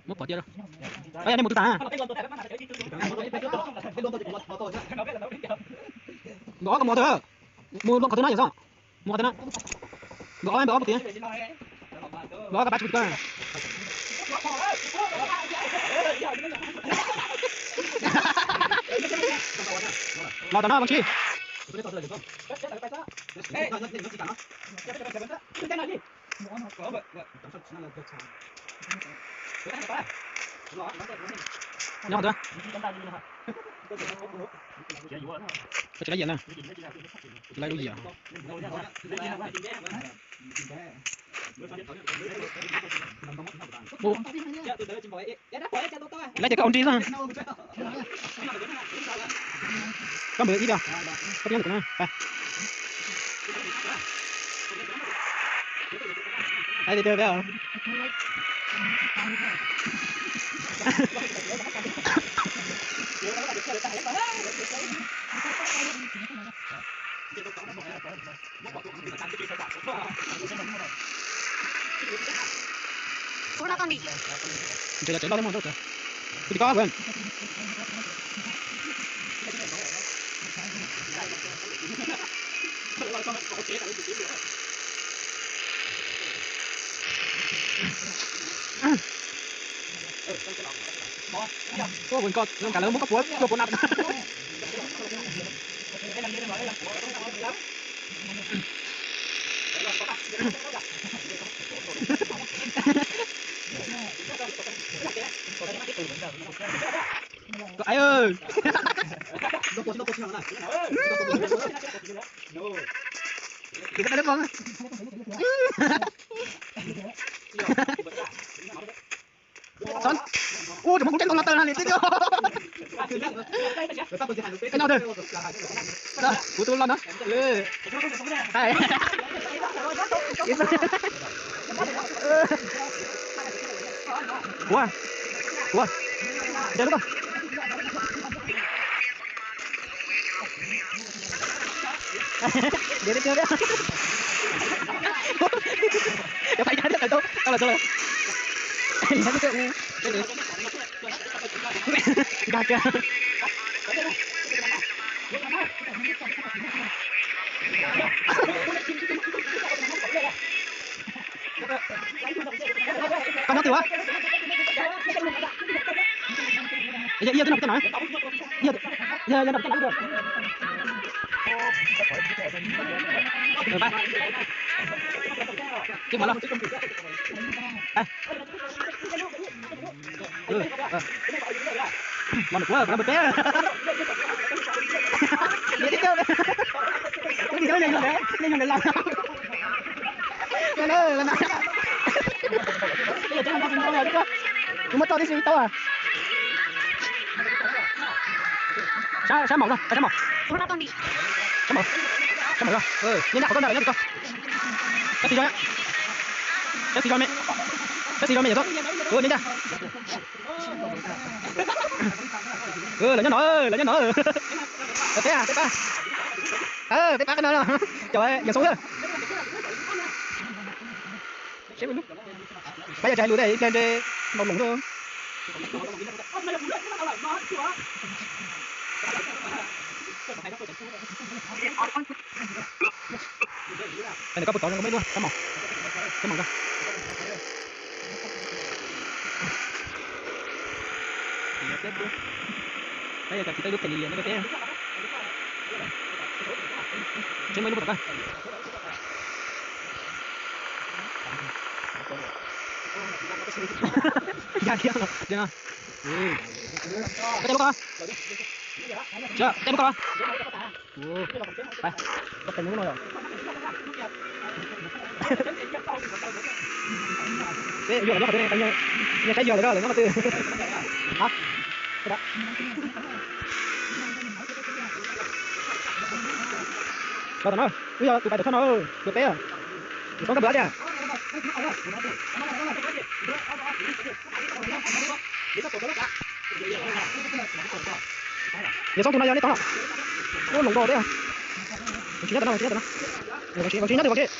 Muab pov tiag. Ov, yog nej mus twg tas? Nkawd ob koj mus twg na yom xo? Mus qhov twg na? Nkawd ob, nkawd ob mus tiag. Nkawd ob koj pab tsis mus twg. Los tom no Vaj Tsib. Nyob qhov twg? Koj tsis laib yias na. Tsis laib lub yias. Laib ces koj ua nri xwb. Koj npawg ib tiag, koj nyob ntawm kuv na. Ntshe yog tsev loj thiab mas, kuv tsis koj. Ua, kuv nco zoo kav lawv muab koj puav cua puav na. Koj aiv, ua tseem muab kuv cab ntoo no taw na li tib. Kuv tus los no. Kuv, kuv, ntes lub koj. Ntes tib kiag thiab. Cov pais cab thiab tau, tau los tau los. Nkag kiag. Koj nyob twg a? Yog ib yam twb nram peb tej no. Yog, yog nram peb tej no. Ces mam los. Los nws kuv los peb. Nej yug ntawd, nej yug ntawd los. Kuv muab tso tib si tau. Sab, sab maum no, sab maum. Sab maum, sab maum no. Nyob ncaj qhov toj ntag, nyob tim ko. Sab xis zog, sab xis zog me, sab xis zog me yom. Nyob ncaj. Lawv nyob no, lawv nyob no. Peb, peb pab, peb pab no, cov yeem xoob xwb. Pab yog tsis hais lus tej ib pliag ntshe ntaus loos xwb. Koj puas tod zoo, koj muab ib lub sab maum, sab maum koj. Peb yog cov tsis tau ib lub them li lias no peb. Tseeb muaj ib lub puas tom koj. Yog thiab, koj tej lub koj. Tej lub koj. Peb yuav los nyob qhov twg, nyias saib yog lawm, nyob qhov twg. Los tom no, wb yog tus pais tom tshoj no, yuav peb. Yuav txhob kab npawg tiag. Yog txhob tus no yog nej tod. Ub, loos rau thiab. Tsis nyob tom no, tsis nyob tom no. Tsis nyob twg, tsis.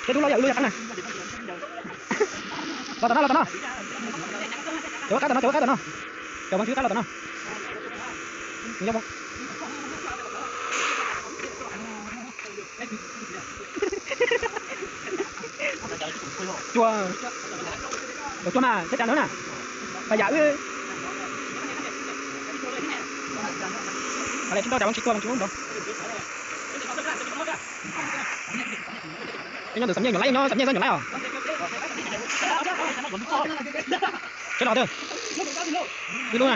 Tsev tub los yog wb lub yog qab na. Los tom no, los tom no. Cov qab tom no, cov qab tom no. Cov vav tswv qab los tom no. Cua, cua mas thiab cas na. Pas yam wb. Tsis tau cas, tsis tua tsis tua. Nyob ntawm xam nyiaj nyuam laib, nyob xam nyiaj xwb nyuam laib os. Sawv los twg? Wb lub na.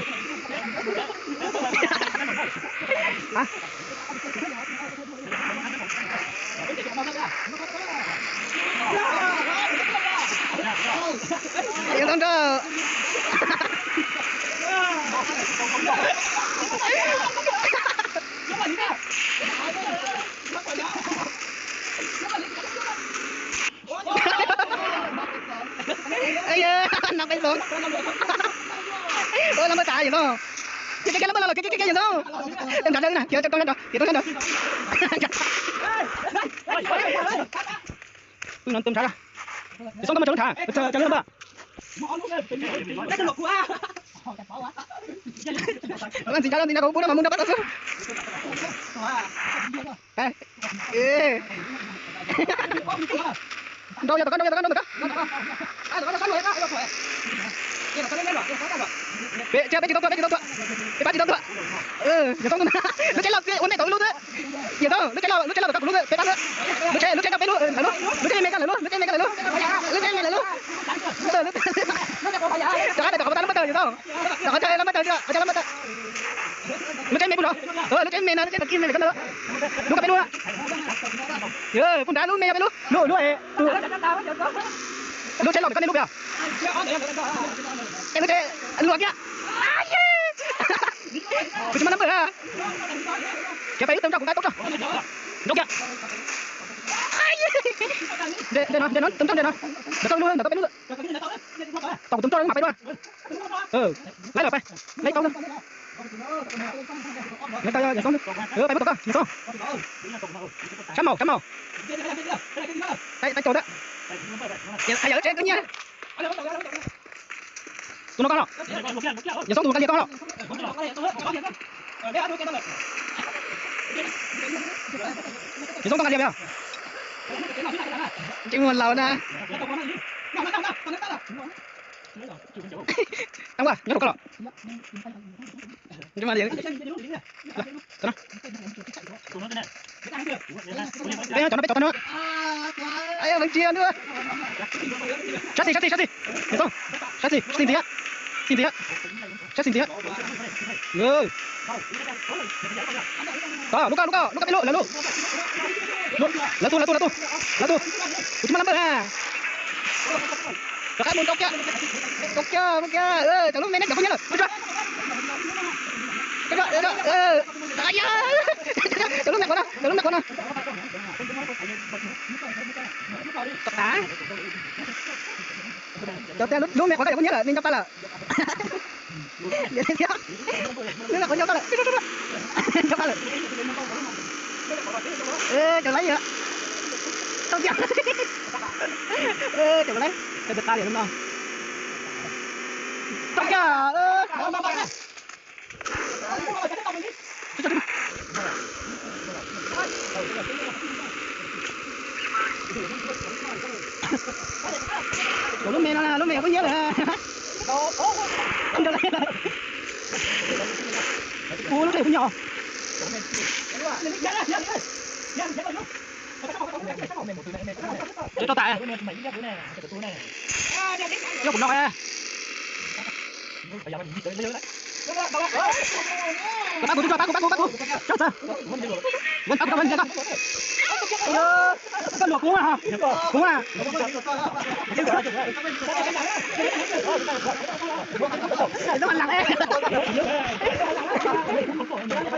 No peb xoo. Ua lab npawb tas yawm Xoob. Khiav khiav khiav lab npawb los los khiav khiav khiav yawm Xoob. Nrad na, khiav tau nrad, khiav tau nrad. Pw no ntawm nrad, yawm Xoob koj muaj tsawg lub nrad? Tsawg lub npawb. Ntxiv nrad, ntxiv nrad, kuv pub no mas mus nrad pab tau xwb. Nrau yog tom koj, nrau yog tom koj, nrau yog tom koj. Peb, peb tsis tau tuaj, peb tsis tau tuaj. Peb pab tsis tau tuaj. Yawm Xoob, lub tsheb loj ua ntej tau wb lub xwb. Yawm Xoob, lub tsheb loj, lub tsheb loj tom koj kuv lub xwb, peb pab xwb. Lub tsheb, lub tsheb rau peb lub, lub tsheb me koj lawm lub, lub tsheb me koj lawm lub. Rov qab peb tom qhov tas lub npawb taws Yawm Xoob. Tom qhov chaw lub npawb taws, qhov chaw lub npawb taws. Lub tsheb me pub los. Lub tsheb me no, lub tsheb tom kij me koj ntawd. Lub koj peb lub. Pub nrad lub me yog peb lub. Lub, lub, lub tsheb loj pem koj nej lub pem. Lub tsheb luaj kiag. Kuv tsis muaj nab npawj. Khiav pais wb tau nroj kuv nqa tau tso. Nrau kiag. Ntawm no, ntawm no, ntawm no, ntawm Xoob lub, ntawm koj peb lub. Tom kuv tus nroj no mam pais dua. Laib lawm pais, laib tau. Laib tau yog Xoob, pais pub tom koj Yawm Xoob. Sab maum, sab maum. Pais caum ntawd. Hais yam lub tsev kwv nyiaj. Tus no koj los? Yawm Xoob tus nqa lias koj los? Yawm Xoob koj nqa lias peb os. Tsis muaj laus na. Tau nyob rau koj los? Peb cov no peb cov tau na. Sab xis, sab xis, sab xis. Yawm Xoob. Sab xis, sab xis ntxiv, xis ntxiv. Sab xis ntxiv. Koj, lub koj, lub koj, lub koj peb lub, lawv lub. Lawv tu, lawv tu, lawv tu. Lawv tu. Kuv tsis muaj nab npawj na. Rov qab mus nrau kiag. Nrau kiag, nrau kiag. Cov lub me nej cov phooj ywg lawm. Cov lub me qhuav no, cov lub me qhuav no. Cov tias lub me qhuav no cov phooj ywg lawm, nej nrau pab lawm. Lub me qhuav nrau pab lawm. Nrau pab lawm. Cov laib yog. Tau kiag. Cov laib, cov tas li lub no. Tau kiag. Cov lub me no, lub me phooj ywg lawm. Ua lub tsev kuv nyob. Tsis tau tas. Nyob kuv no. Pab kuv, pab kuv, pab kuv, pab kuv. Tso tso. Pab kuv, pab kuv, pab kuv. Koj luam kuv mas, kuv mas.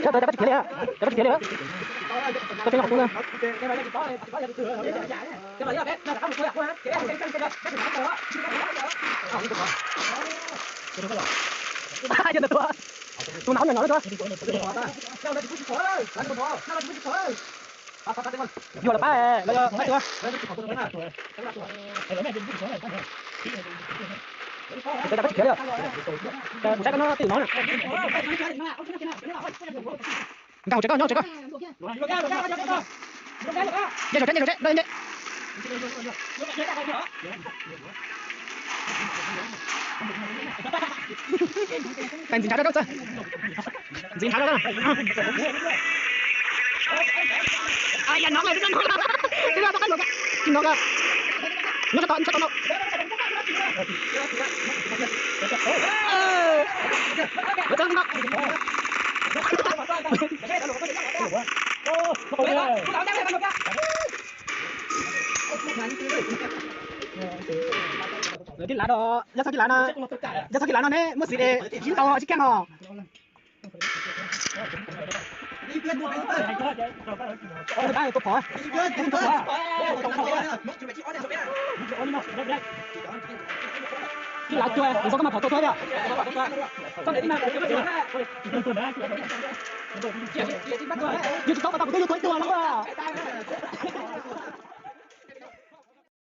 Cov pab tsis khiav li, cov pab tsis khiav li. Koj tseem los kuv na. Yog tus tuaj. Tus nov nyob nyob lawm tuaj. Yuam los pab los yog pab tuaj. Kuv tsav koj nyob tim no na. Nkag hauv tsev koj, nyob hauv tsev koj. Nce saum tsev, nce saum tsev, nce. Ntxiv ntshav rau txog. Ntxiv ntshav rau. Nyob tso, nyob tso no. Lawv tij lav, yog txoj kev lav no, yog txoj kev lav no ne muaj xiv es sib tau sib kiag no. Tij lav cuag, kuv xav koj mas phom tua tuag thiab. Yog tsis tau pas tau kuv twb yuav tuag ib tug no.